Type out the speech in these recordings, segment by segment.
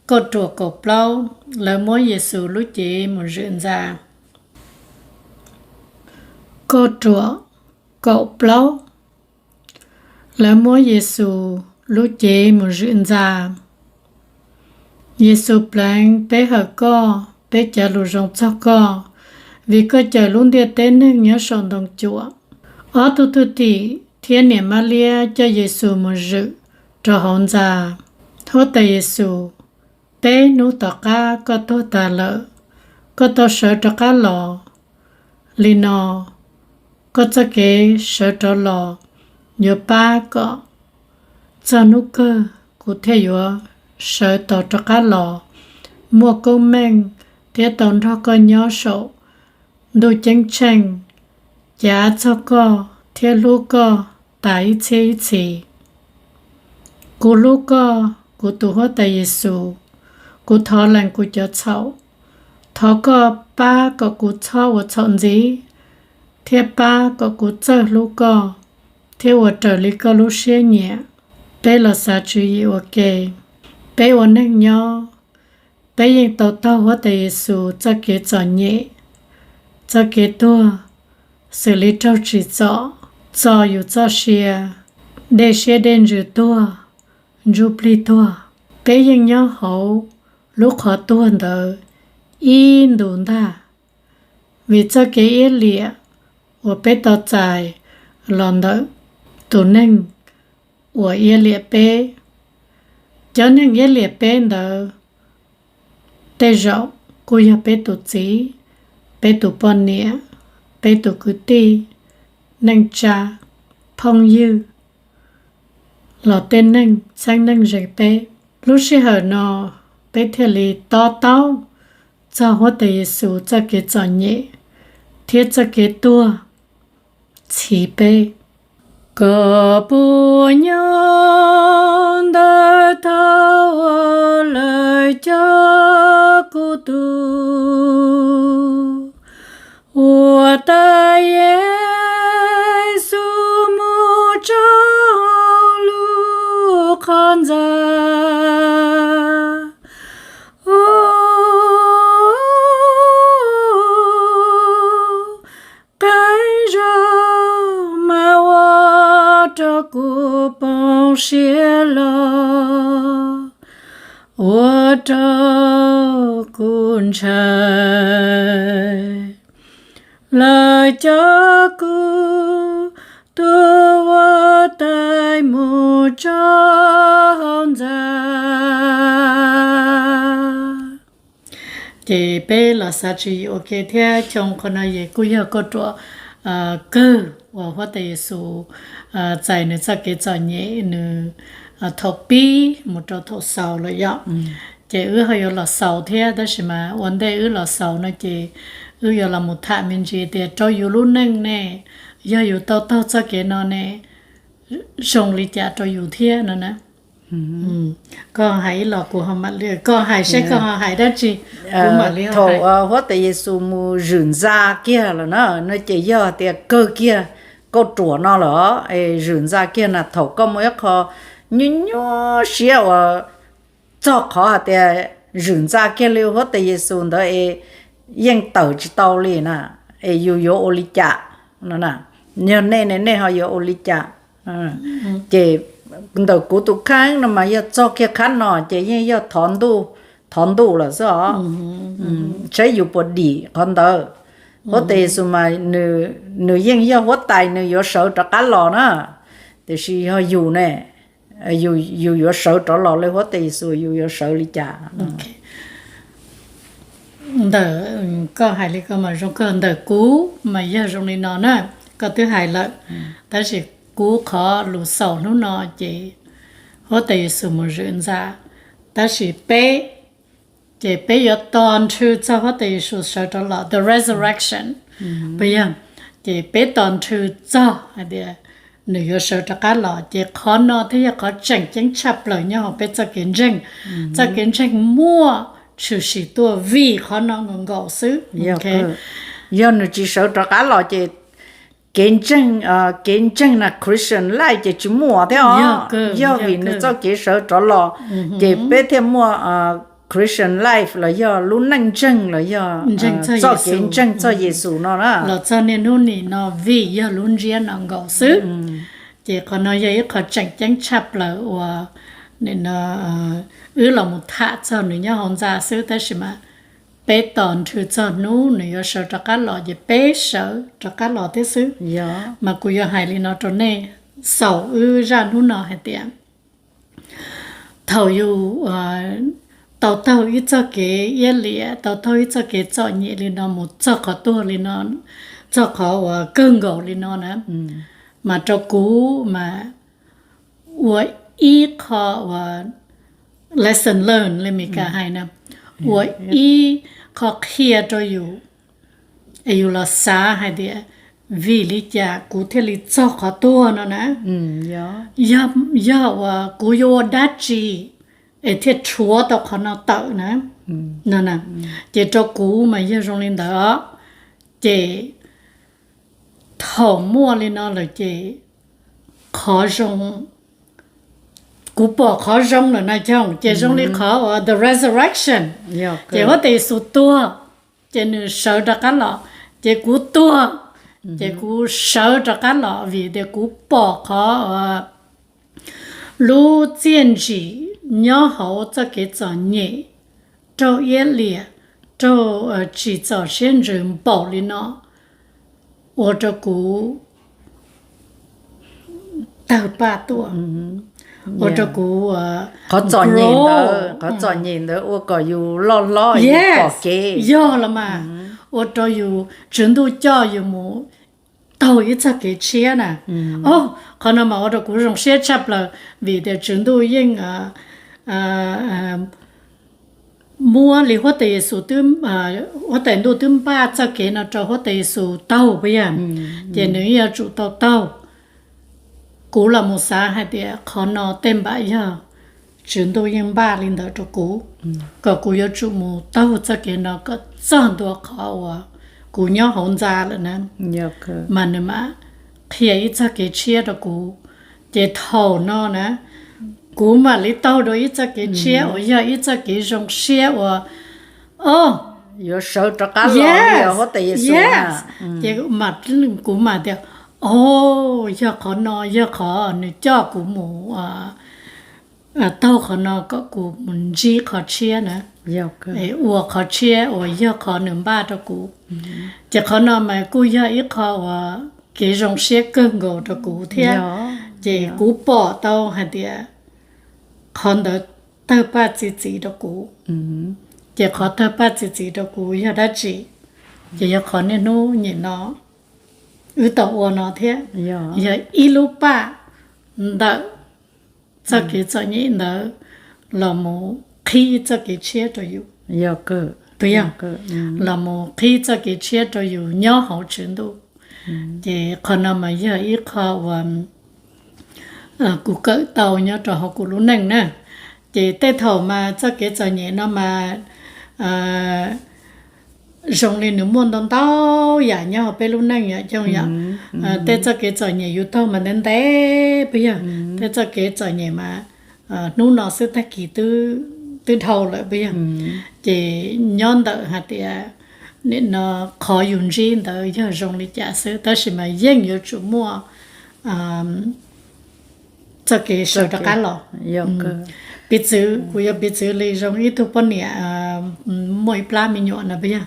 Kauj ruam kaum plaub, lawv muab Yexus lub cev mus zwm ntxa. Kauj ruam kaum plaub, lawv muab Yexus lub cev mus zwm ntxa. Yexus pleev, peb hawm koj, peb cav lus zoo txog koj, vim koj cawm lub ntiaj teb neeg nyob saum ntoo cuam. Ob tug thwj tim thiab niam Mab Liab coj Yexus mus zwm rau hauv ntxa. Huab Tais Yexus, peb hnub tom qab koj tuag tas lawm, koj tau sawv rov qab los. Li no, koj txoj kev sawv rov los yuav pab kom txog hnub kawg kuv thiaj yuav sawv tau rov qab los muaj koob meej thiab tau nrog koj nyob saum ntuj ceeb tsheej, cav txog koj thiab hlub koj tas ib txhiab ib txhis. Kuv hlub koj, kuv tus Huab Tais Yexus, kuv thov lees kuv cov txhaum. Thov koj pab kom kuv txhob ua txhaum ntxiv, thiab pab kom kuv txawj hlub koj thiab ua raws li koj lub siab nyiam. Peb los xav tswv yim ua ke. Peb ua neeg nyob, peb yeej tau taug Huab Tais Yexus txoj kev txom nyem, txoj kev tuag, xws li raug tsim txom, txo yus txoj sia, dej siab dej ntsws tuag, ntsuj plig tuag. Peb yeej nyob hauv lub qhov tuag ntawd ib ntus ntag, vim txoj kev iab liam uas peb tau txais los ntawm tus neeg uas iab liam peb. Cov neeg iab liam peb ntawd tej zaum kuj yog peb tus txiv, peb tus poj niam, peb tus kwv tij, neej tsa, phooj ywg, los tej neeg txheeb neeg ze peb. Lub sij hawm no peb thiaj li to taub txog Huab Tais Yexus txoj kev txom nyem thiab txoj kev tuag txhiv peb. Koj puas nyob ntawm thaum uas lawv coj kuv tus Huab Tais Yexus mus tso lub qhov ntxa? Qee zog mas ua rau kuv poob siab los, ua rau kuv ntshai. Lawv coj kuv tus Huab Tais mus tso hauv ntxa. Ces peb los xav tswv yim ua ke thiab. Xyoo qhov no ces kuj yog kauj ruam kawg uas Huab Tais Yexus txais nws txoj kev txom nyem nws thaum pib mus rau thaum xaus lawm yom. Ces wb ho yuav los xaus thiab, tab sis mas ua ntej wb los xaus no ces wb yuav los mus tham me ntsis tias rau yus lub neej ne, yog yus tau taug txoj kev no ne, zoo li cas rau yus thiab no na. Koj hais ib los kuv ho mam li, koj hais seb koj ho hais dab tsi, kuv mam li. Thaum Huab Tais Yexus mus zwm ntxa kiag lawm na, no ces yog tias kawg kiag kauj ruam no lawm, es zwm ntxa kiag na, thaum koj muaj ib qho nyuaj nyuaj siab uas txog qhov hais tias zwm ntxa kiag li Huab Tais Yexus ntawd es yeej tawm tsis tau li na, es yus yuav ua li cas no? Yog nej ne nej ho yuav ua li cas? Ces ntawm kuv tus kheej no mas yog txog kiag qhov no ces yeej yog thov ntuj, thov ntuj lawm xwb os. Saib yus puas dim qhov ntawd. Huab Tais Yexus mas nws yeej yog Huab Tais, nws yuav sawv rov qab los na, tiam sis yog yus ne, yus yuav sawv rov los li Huab Tais Yexus, yus yuav sawv li cas? Ntawm koj hais li ko mas zoo kawg. Ntawm kuv mas yog zoo li no na, koj twb hais lawm, tab sis kuv qhov lus xaus hnub no ces Huab Tais Yexus mus zwm ntxa, tab sis peb, ces peb yuav tos nrhw txog Huab Tais Yexus sawv rov los, the resurrection, puas yog? Ces peb tos nrhw txog hais tias nws yuav sawv rov qab los, ces qhov no thiaj yog qhov tseem ceeb tshaj plaws nyob hauv peb txoj kev ntseeg. Txoj kev ntseeg muaj tshwm sim tuaj vim qhov no nkaus nkaus xwb. Yog nws tsis sawv rov qab los ces kev ntseeg, kev ntseeg na, Christian life ces tsis muaj thiab os. Yog vim nws txoj kev sawv rov los ces peb thiaj muaj Christian life los yog lub neej ntseeg los yog txoj kev ntseeg txog Yexus no na, los txog niaj hnub nim no vim yog lub ntsiab no nkaus xwb. Ces qhov no yog ib qho tseem ceeb tshaj plaws uas nim no wb los mus tham txog nws nyob hauv ntxa xwb, tab sis mas peb tos nrhw txog hnub nws yuav sawv rov qab los ces peb sawv rov qab los thiab xwb. Mas kuv yuav hais li no rau nej xaus wb zaj hnub no hais tias thaum yus tau taug ib txoj kev iab liam, tau taug ib txoj kev txom nyem li no mus txog qhov tuag li no, txog qhov uas kawg nkaus li no na, mas rau kuv mas ua ib qho uas lesson learned li Mis Kas hais na, ua ib qho qhia rau yus es yus los xav hais tias vim li cas kuv thiaj li txog qhov tuag no na, yog uas kuv yuav ua dab tsi es thiaj rhuav tau qhov no tawm na, no na. Ces rau kuv mas yog zoo li ntawd os. Ces thaum muaj li no lawm ces qhov zoo, kuv pom qhov zoo lawm na Coob, ces zoo li qhov uas the resurrection, ces huab tais Yexus tuag, ces nws sawv rov qab los, ces kuv tuag, ces kuv sawv rov qab los vim tias kuv pom qhov lub txiaj ntsim nyob hauv txoj kev txom nyem, raug iab liam, raug tsim txom siab ntsws npaum li no, ua rau kuv tawg paj tuaj, ua rau kuv qhov txom nyem ntawd, qhov txom nyem ntawd ua kom yus loj hlob, yus pom kev, yog los mas ua rau yus Tswv Ntuj coj yus mus taug ib txoj kev tshiab na. Qhov no mas ua rau kuv zoo siab tshaj plaws vim tias Tswv Ntuj yeej muab li huab tais Yexus, huab tais ntuj twb npaj txoj kev no rau huab tais Yexus taug puas yog, ces nws yuav tsum tau taug. Kuv los mus xav hais tias qhov no tej npam yog Tswv Ntuj yeej npaj li ntawd rau kuv, kom kuv yuav tsum mus taug txoj kev no kom txog ntua qhov uas kuv nyob hauv ntxa lawm na, mas nws mam qhia ib txoj kev tshiab rau kuv. Ces thaum no na, kuv mam li taug dua ib txoj kev tshiab uas yog ib txoj kev zoo siab uas, o, yuav sawv rov qab los, huab tais Yexus, ces kuv mam tias, o, yog qhov no yog qhov nws coj kuv mus taug qhov no kom kuv mus ntsib qhov tshiab na, ua qhov tshiab uas yog qhov nws npaj rau kuv. Ces qhov no mas kuj yog ib qho uas kev zoo siab kawg nkaus rau kuv thiab. Ces kuv pom tau hais tias qhov ntawd tawg paj txi txiv rau kuv. Ces qhov tawg paj txi txiv rau kuv yog dab tsi? Ces yog qhov niaj hnub nim no wb tau ua no thiab, yog ib lub paj ntawm txoj kev txom nyem ntawd los mus qhib txoj kev tshiab rau yus, los mus qhib txoj kev tshiab rau yus nyob hauv Tswv Ntuj. Ces qhov no mas yog ib qho uas kuv kawm tau nyob rau hauv kuv lub neej na. Ces tej thaum mas txoj kev txom nyem no mas zoo li nws muaj ntau ntau yam nyob hauv peb lub neej yom Coob yom. Tej txoj kev txom nyem yus taug mas ntev ntev puas yog, tej txoj kev txom nyem mas hnub no xwb tag kis twb dhau lawm puas yog. Ces nyob ntawm hais tias nim no qhov yus ntsib ntawd yog zoo li cas xwb, tab sis mas yeej yuav tsum muaj txoj kev sawv rov qab los. Piv txwv, kuv yuav piv txwv li zoo ib tug poj niam muaj ib plab me nyuam no puas yog.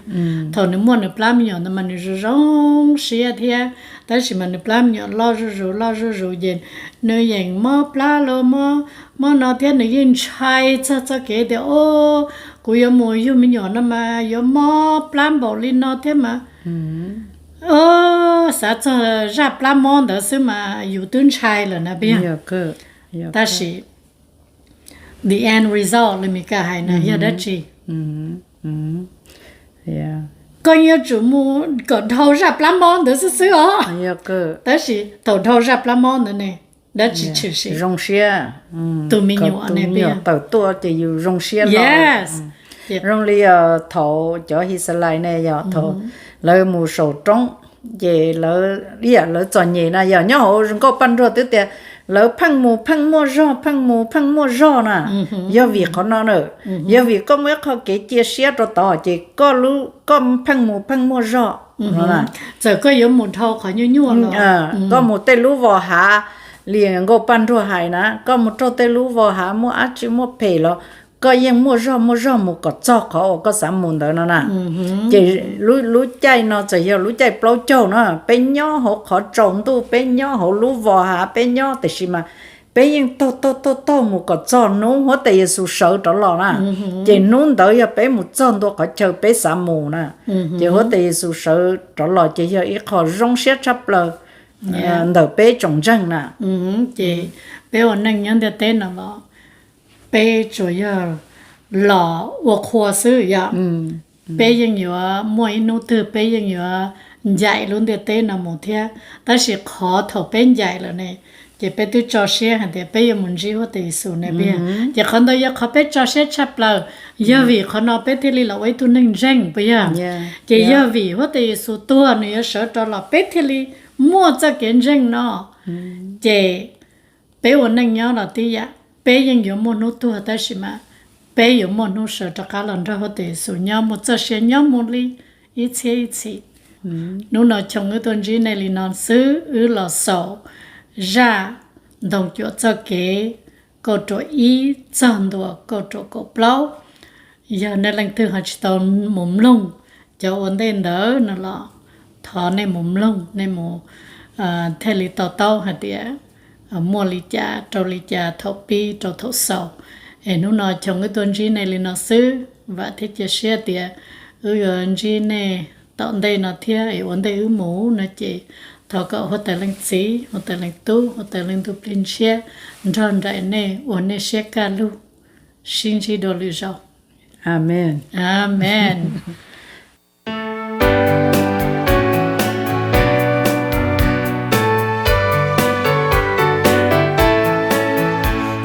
Thaum nws muaj nws plab me nyuam ntawd mas nws zoo zoo siab thiab, tab sis mas nws plab me nyuam loj zuj zus loj zuj zus ces nws yeej mob plab los mob no thiab, nws yeej ntshai txog txoj kev tias, o, kuv yuav mus yug me nyuam no mas yuav mob plab npaum li no thiab mas, o, xav txog zaj plab mob ntawd xwb mas yus twb ntshai lawm na puas yog. Tab sis the end result li Mis Kas hais na yog dab tsi? Koj yuav tsum mus kom dhau zaj plab mob ntawd xwb xwb os. Tab sis thaum dhau zaj plab mob ntawd ne, dab tsi tshwm sim? Zoo siab. Tus me nyuam ne, tawm tuaj ces yus zoo siab los. Zoo li thaum cov His Xas Lais ne, yog thaum lawv mus saum roob, ces lawv ib yam lawv txom nyem na, yog nyob hauv nkauj paj nruag twb tias lawv pheej mus pheej muaj zog, pheej mus pheej muaj zog na. Yog vim qhov no na, yog vim koj muaj ib qho kev cia siab rau tod ces koj pheej mus pheej muaj zog. Txawm koj yuav mus dhau qhov nyuaj nyuaj los, koj mus tej lub vos hav li nkauj Paj Nruag hais na, koj mus raug tej lub vos hav muaj dab tsi muaj phem los koj yeej muaj zog muaj zog mus kom txog qhov uas koj xav mus ntawd no na. Ces lub caij no txawm yog lub caij plaub caug na, peb nyob hauv qhov tsaus ntuj, peb nyob hauv lub vos hav, peb nyob, tiam sis mas peb yeej taug taug taug taug mus kom txog hnub Huab Tais Yexus sawv rov los na. Ces hnub ntawd yog peb mus txog ntua qhov chaw peb xav mus na. Ces Huab Tais Yexus sawv rov los ces yog ib qho zoo siab tshaj plaws ntawm peb tsoom ntseeg na. Ces peb ua neej nyob ntiaj teb no los peb tsuas yog los ua qhua xwb yom. Peb yeej yuav muaj ib hnub twg peb yeej yuav ncaim lub ntiaj teb no mus thiab, tab sis qhov thaum peb ncaim lawm ne, ces peb twb tso siab hais tias peb yuav mus ntsib Huab Tais Yexus ne, puas yog? Ces qhov ntawd yog qhov peb tso siab tshaj plaws. Yog vim qhov no peb thiaj li los ua ib tug neeg ntseeg, puas yog? Ces yog vim Huab Tais Yexus tuag nws yuav sawv rov los peb thiaj li muaj txoj kev ntseeg no. Ces peb ua neej nyob los tib yam, peb yeej yuav muaj hnub tuag tab sis mas peb yuav muaj hnub sawv rov qab los nrog Huab Tais Yexus nyob mus txoj sia nyob mus li ib txhiab ib txhis. Hnub no Choo wb tuaj ntsib nej li no xwb, wb los xaus zaj Ntoo Cuam txoj kev kaum ruam ib txog ntua kaum ruam kaum plaub. Yog nej leej twg ho tsis tau mus mloog cov ua ntej ntawd no los thov nej mus mloog, nej mus thiaj li to taub hais tias muaj li cas rau li cas thaum pib rau thaum xaus. Es hnub no Choo wb tuaj ntsib nej li no xwb, vam thiab cia siab tias wb yuav ntsib nej tom ntej no thiab. Es ua ntej wb mus no ces thov kom Huab Tais Leej Txiv, Huab Tais Leej Tub, Huab Tais Leej Ntuj Plig Ntshiab nrog nraim nej ua nej siab kaj lug. Sib ntsib dua lwm zaus. Amees.